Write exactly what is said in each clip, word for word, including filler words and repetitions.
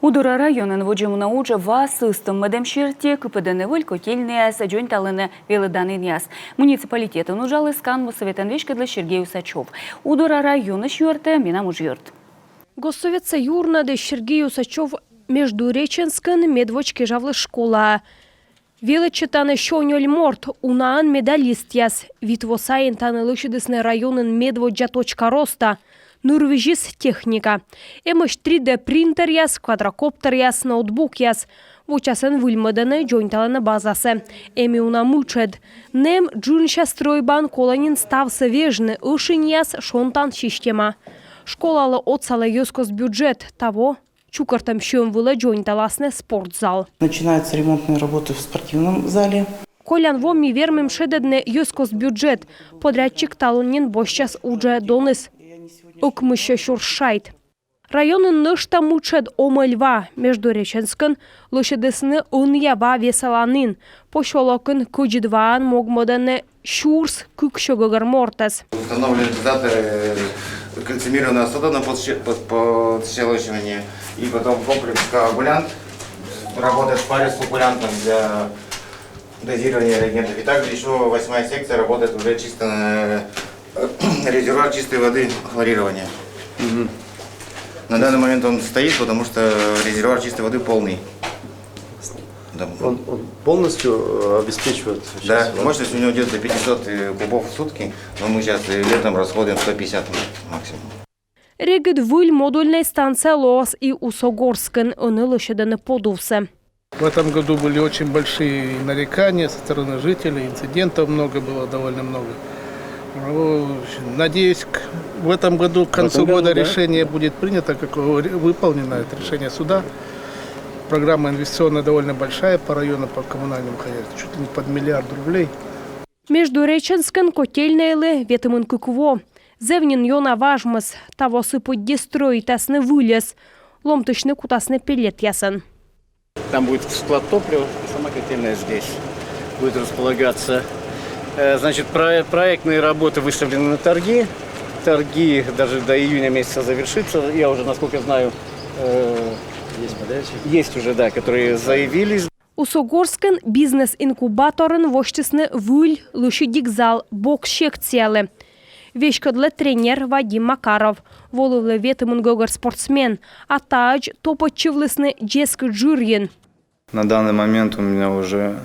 Удора районын водзӧ муна уджӧ ва сӧстӧм мӧдӧм серти. Кыпӧдӧны выль котельнӧйяс, дзоньталӧны велӧданінъяс. Муниципалитетын уджаліс канму сӧветӧн веськӧдлысь Сергей Усачев. Удора районысь юӧртӧ менам уджъёрт. Госсӧветса юрнуӧдысь Сергей Усачев Междуреченскын медводз кежавліс школаӧ. Велӧдчӧ тані сё нёль морт, унаӧн медалистъяс. Вит во сайын тані лӧсьӧдісны районын медводдза «Точка роста». Нырвизьыс техника. Эмӧсь три дэ принтеръяс, квадрокоптеръяс, ноутбукъяс. Вочасӧн выльмӧдӧны, дзоньталӧны базасӧ. Эм и уна мытшӧд. Нэм джынся стрӧйбаын колӧ нин ставсӧ вежны: ӧшиньяс, шонтан система. Школалы отсалӧ йӧзкост бюджет. Таво чукӧртӧм сьӧм вылӧ дзоньталасны спортзал. Начинаются ремонтные работы в спортивном зале. Колян во ми вермим шедӧдны йӧзкост бюджет. Подрядчик талун нин босьтчас уджӧ доныс ӧкмыссё сюрс шайт. Районын нӧшта мытшӧд омӧль ва. Междуреченскын лӧсьӧдісны ӧнія ва весаланін. Посёлокын кӧдзыд ваӧн могмӧдӧны сюрс кыксё гӧгӧр мортӧс. Установлены дозаторы, э, кальцимированная сода на подще-, под-, подщелачивание, и потом комплекс коагулянт работает в паре с флокулянтом для дозирования реагентов. И также еще восьмая секция работает уже чисто на, э, резервуар чистой воды хлорирования. На данный момент он стоит, потому что резервуар чистой воды полный. Да. Он, он полностью, э, обеспечивает. Да, сейчас, да? Мощность у него идет до пятисот, э, кубов в сутки, но мы сейчас, э, летом расходуем сто пятьдесят максимум. Регыд выль модульнӧй станция лоас и Усогорскын. Ӧні лӧсьӧдӧны подувсӧ. В этом году были очень большие нарекания со стороны жителей, инцидентов много было, довольно много. Ну, надеюсь, к-, в этом году к концу года, да, решение будет принято, как вы-, выполнено это решение суда. Программа инвестиционная довольно большая по району, по коммунальному хозяйству, чуть ли не под миллиард рублей. Междуреченскын котельнӧйлы ветымын кык во. Зэв нин ёна важмис. Таво сы пыдди стрӧитасны выльӧс. Ломтысьны кутасны пеллетъясӧн. Там будет склад топлива, и сама котельная здесь будет располагаться. Э, значит, про-, проектные работы выставлены на торги. Торги даже до июня месяца завершатся. Я уже, насколько знаю, э, есть подрядчики, есть уже, да, которые заявились. Усогорскын бизнес-инкубаторын восьтісны выль лӧсьыдик зал бокс секциялы. Веськӧдлӧ тренер Вадим Макаров. Волывлӧ ветымын гӧгӧр спортсмен. А таӧдз топӧдчывлісны дзескыд жырйын. На данный момент у меня уже...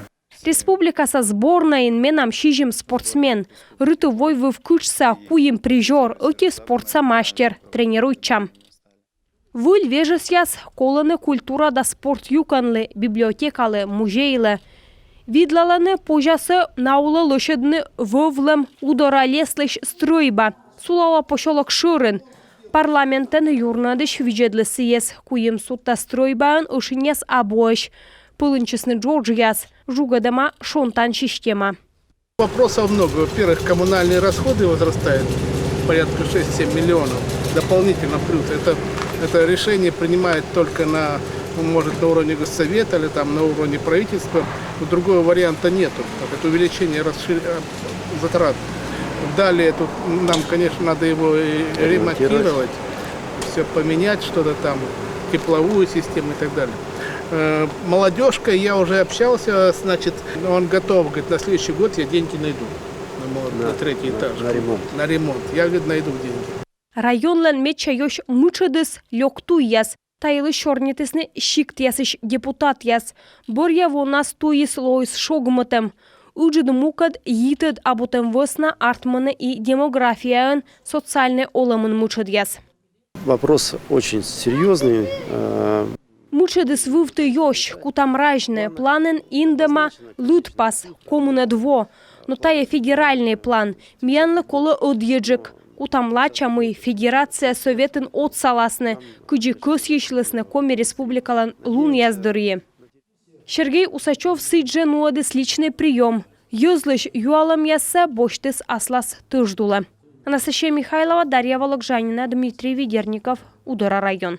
Республикаса сборнӧйын менам сизим спортсмен. Рытыв-войвыв кытшса куим призёр, ӧти спортса мастер, тренируйтчам. Выль вежӧсъяс колӧны культура да спорт юкӧнлы, библиотекалы, музейлы. Видлалӧны, позясӧ на улӧ лӧсьӧдны вӧвлӧм Удора леслысь стрӧйба. Сулалӧ посёлок шӧрын. Парламентӧн юрнуӧдысь видзӧдліс сійӧс. Куим судта стрӧйбаын ӧшиньяс абуӧсь. Пӧлыньтчисны джоджъяс, жугӧдӧма шонтан система. Вопросов много. Во-первых, коммунальные расходы возрастают, порядка шесть-семь миллионов дополнительно плюс. Это, это решение принимает только на, ну, может, на уровне Госсовета или там на уровне правительства. Но другого варианта нету. Вот это увеличение расшир-, э, затрат. Далее тут нам, конечно, надо его и ремонтировать, все поменять, что-то там, тепловую систему и так далее. Э, молодёжкой я уже общался, значит, он готов, говорит, на следующий год я деньги найду. На, мол-, на третий этаж. На ремонт. На ремонт. Я, говорит, найду деньги. Районлӧн медся ёсь мытшӧдыс — лёк туйяс. Та йылысь сёрнитісны сиктъясысь депутатъяс. Бӧръя вонас туйыс лоис шогмытӧм. Ыджыд мукӧд йитӧд абутӧм вӧсна артмӧны и демографияӧн, социальнӧй олӧмын мытшӧдъяс. Вопрос очень серьёзный, э. Мытшӧдыс вывті ёсь, кутам разьны. Планын индӧма лыдпас, комынӧд во. Но тайӧ федеральнӧй план. Миянлы колӧ ӧдйӧджык. Кутам лача, мый Федерация Сӧветын отсаласны, кыдзи кӧсйысьлісны Коми Республикалӧн лунъяс дырйи. Сергей Усачев сідзжӧ нуӧдіс личнӧй приём. Йӧзлысь юалӧмъяссӧ босьтіс аслас тӧжд улӧ. Анастасия Михайлова, Дарья Вологжанина, Дмитрий Ведерников, Удора район.